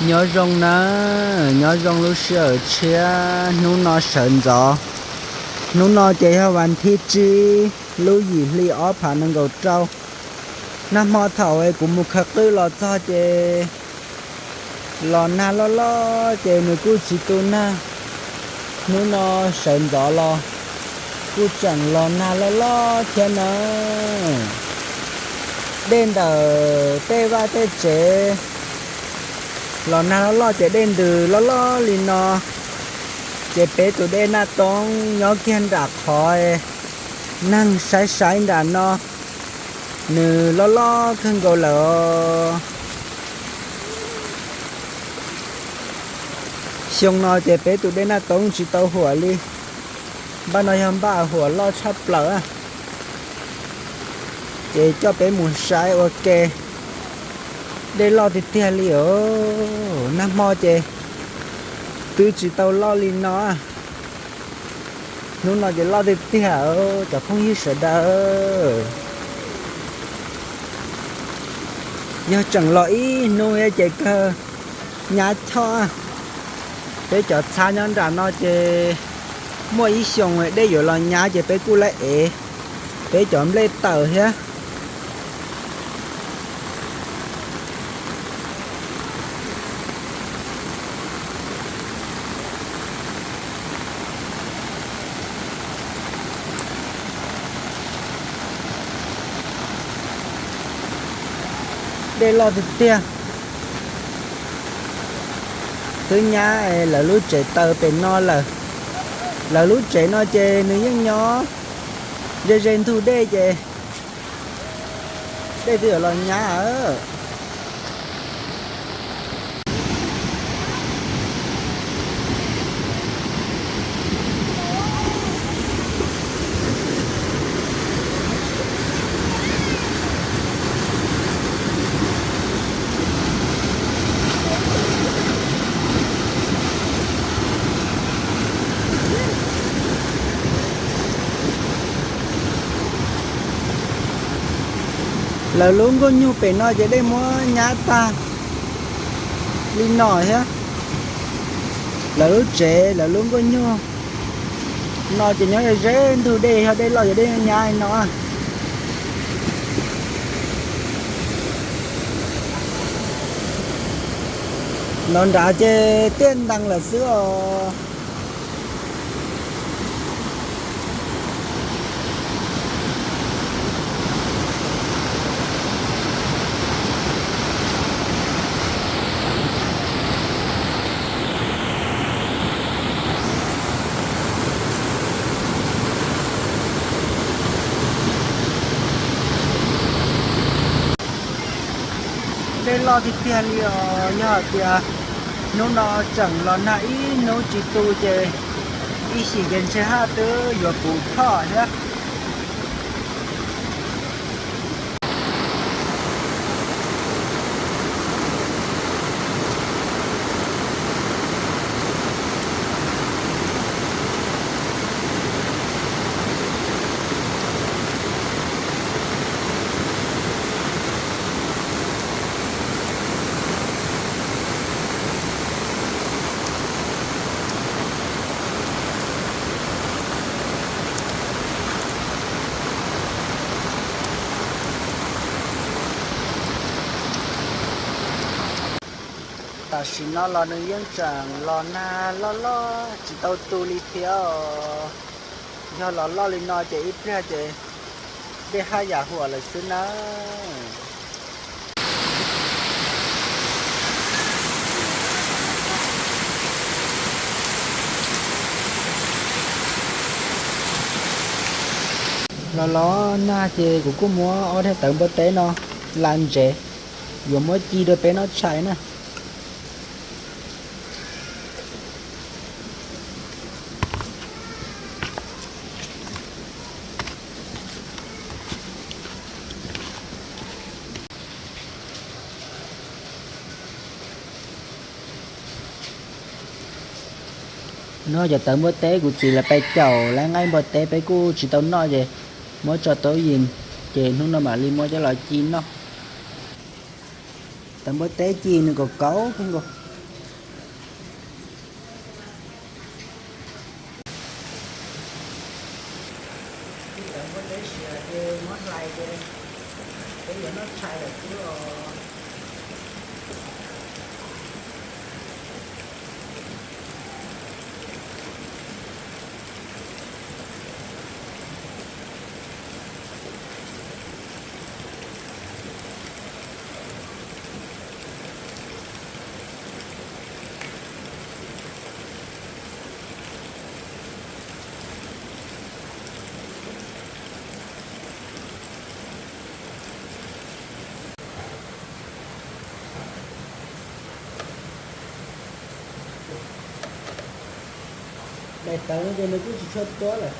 Nyob zoo na, nyob zoo lub sij hawm tshiab hnub no sawv ntxov. Hnub no ces yog vas thib tsib lub yim hli ob phav nees nkaum rau. Nag hmo thaum kuv mus khaws qwj los txog ces los nag loj loj ces nws kuj tsis tu nag. Hnub no sawv ntxov los kuj tseem los nag loj loj thiab na. Dej ntawm tej vaj tej tsev los nag loj loj ces dej ntws loj loj li no. Ces peb tus dej Naj Toob nyob kiag nram qhov neeg saib saib nram no, nws loj loj kawg nkaus lawm os. Xyoo no ces peb tus dej Naj Toob tsis tau huam li. Npaj no yog npaj huam loj tshaj plaws, ces coj peb mus saib ua ke. Dej loj tiag tiag li os, nag hmo ces twb tsis tau loj li no. Hnub no ces loj tiag tiag cov phooj ywg sawv daws. Yog tseem los ib hnub ces kawg nyab choj. Peb cov txhab nyob nram no ces muaj ib xyoos dej yuav los nyab ces peb kuj lawv ev peb cov nplej tawm thiab. Dej loj tiag tiag. Twb nyab lawv lub tsev taws pem no lawm. Lawv lub tsev no ces nws yeej nyob ze ze ntug dej ces dej twb yuav los nyab. Lawv lub nkuaj nyuj pem no ces dej muab nyab tag li no thiab. Lawv lub tsev lawv lub nkuaj nyuj no ces nyob ze ntug dej, yog dej loj ces dej nyab li no. Nov nrad ces tiaj ntees lawm xwb os. Dej loj tiag tiag li os, yog hais tias hnub no tseem los nag ib hnub tsis tu ces ib xyim ces ntshe haj twb yuav puv phoj thiab. Tam sim no los nws yeej tseem los nag loj loj tsis tau tu li thiab os. Yog los loj li no ces ib pliag ces dej haj yam huam lawm xwb nawb. Los los nag ces kuv kuj muab ob daim tawv npua teb no la ntsev, yuav muab ci rau peb noj tshais na. No cov tawv npua teb kuv txiv lawv pais caum lawv nqaij npua teb peb kuj tsis tau noj ces muab tso tau yim, ces hnub no mam li muab coj los ci noj. Tawv npua teb ci nws kom kauv kawg nkaus. Daim tawv no ces nws kuj tsis tshua tuab lawm.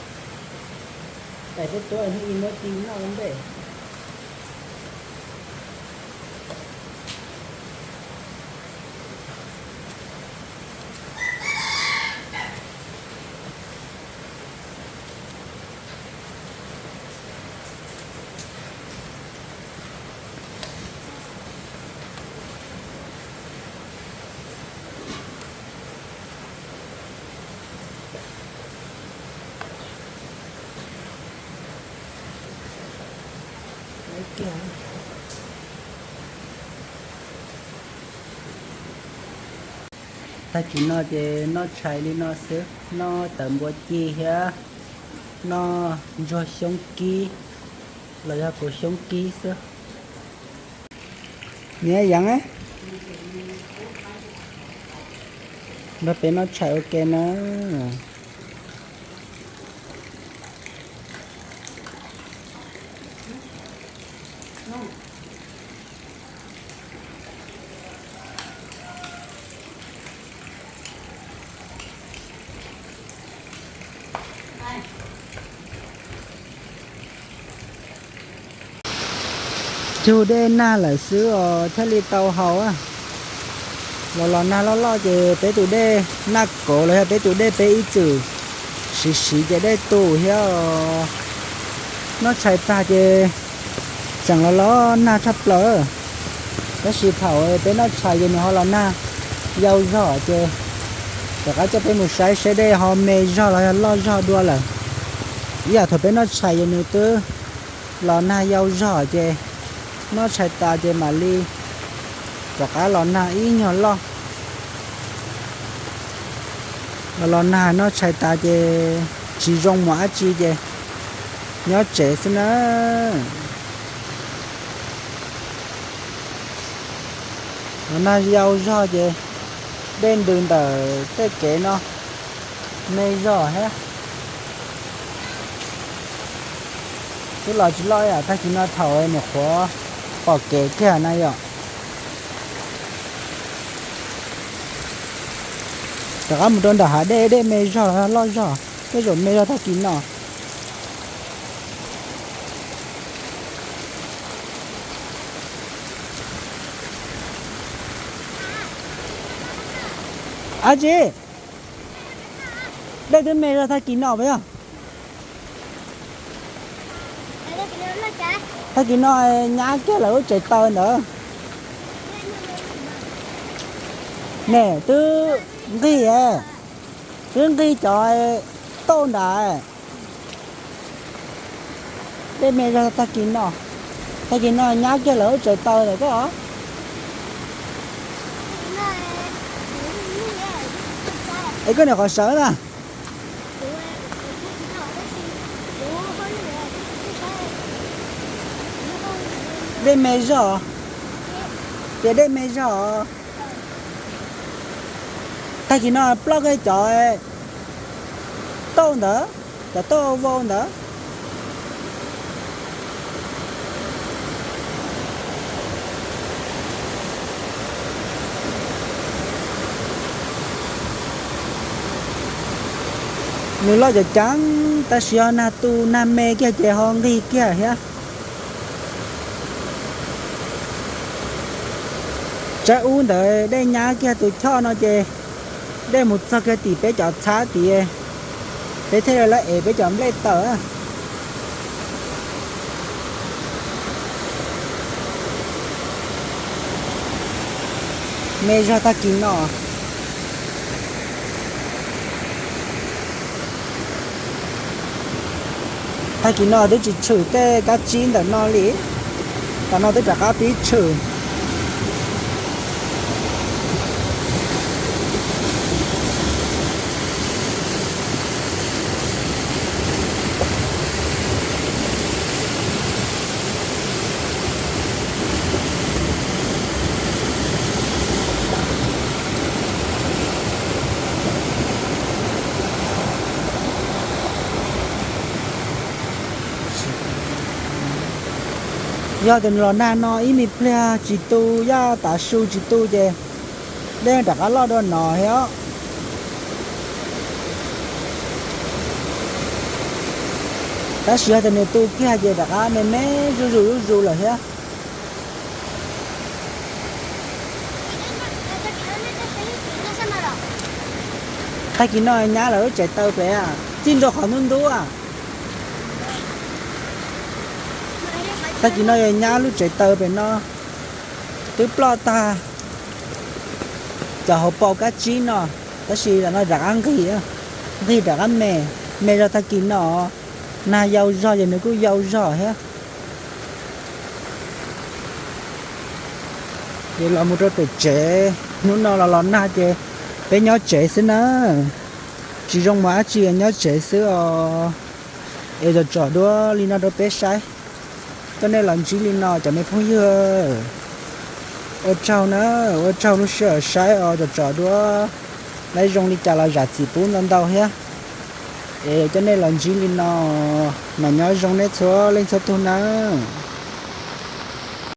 Daim tuab tuab hnub ib muab ci noj ua ntej. Tag kis no ces noj tshais li no xwb, noj tawv npua ci thiab noj ntsuag xyoob kib los yog kuv xyoob kib xwb. Niam Yeev, nrog peb noj tshais ua ke na. Cug dej nag lawm xwb os thiaj li tau haus. Los los nag loj loj ces peb tus dej naj kauv los yog peb tus dej peb ib txwm siv siv ces dej tu thiab os. Noj tshais tag ces tseem los los nag tshaj plaws. Tab sis thaum peb noj tshais ces nws ho los nag yau zog ces rov qab coj peb mus saib seb dej ho me zog los yog loj zog dua lawm. Ib yam thaum peb noj tshais ces nws twb los nag yau zog ces noj tshais tas ces mam li rov qab los nag ib nyuag loj. Los los nag noj tshais tas ces tsis zoo mus dab tsi ces nyob tsev xwb na. Los nag yau zog ces dej ntws ntawm tej kev no me zog thiab. Twb los tsis loj ib yam tag kis no thaum nyuam qhuav pom kev kiag na yom. Rov qab mus rau nram hav dej, dej me zog los loj zog, tej zaum me zog tag kis no. Ab tsi, dej twb me zog tag kis no puas yog? Tag kis no nyab kiag lawv lub tsev taw ntawd. Ne twb nqig, twb nqig cov tauj nrad. Dej me zog tag kis no, tag kis no nyab kiag lawv lub tsev taw ntawd koj. Es koj niam qhov sawv na. Dej me zog, ces dej me zog. Tag kis no ploj kiag cov tauj ntawd, cov tauj vau ntawd. Nws loj ceev ceev tab sis yog nag tu nag me kiag ces ho nqig kiag thiab. Tsab ub ntawd dej nyab kiag tus choj no ces dej mus txog kiag tim peb cov txhab tid, peb thiaj li lawv ev peb cov nplej tawm. Me zog tag kis no. Tag kis no twb tsis tshwm tej kab tsib ntawm no li, tam no twb rov qab pib tshwm. Yog tias nws los nag no ib me pliag tsis tu, yaj tav su tsis tu ces dej rov qab loj dua no thiab. Tab sis yog tias nws tu kiag ces rov qab me me zuj zus zuj zus lawm thiab. Tag kis no nyab lawv lub tsev taw pem, txij nrau qhov ntub ntub. Tag kis no yog nyab lub tsev taw pem no twb ploj tag. Cov hauv paus kab tsib no, tab sis no rov qab nqig, nqig rov qab me, me zog tag kis no. Nag yau zog ces nws kuj yau zog thiab. Ces los mus rau pem tsev, hnub no los los nag ces peb nyob tsev xwb na. Tsis zoo mus dab tsi, nyob tsev xwb os. Es tsom tsom duab li no rau peb saib. Coj nej los ntsib li no cov me phooj ywg. Ua tsaug na, ua tsaug lub sij hawm saib os, tsom tsom duab. Lawv zoo li cas los zam txim pub ntau ntau thiab. Es coj nej los ntsib li no, mas nyob zoo nej txhua leej txhua tug nawb.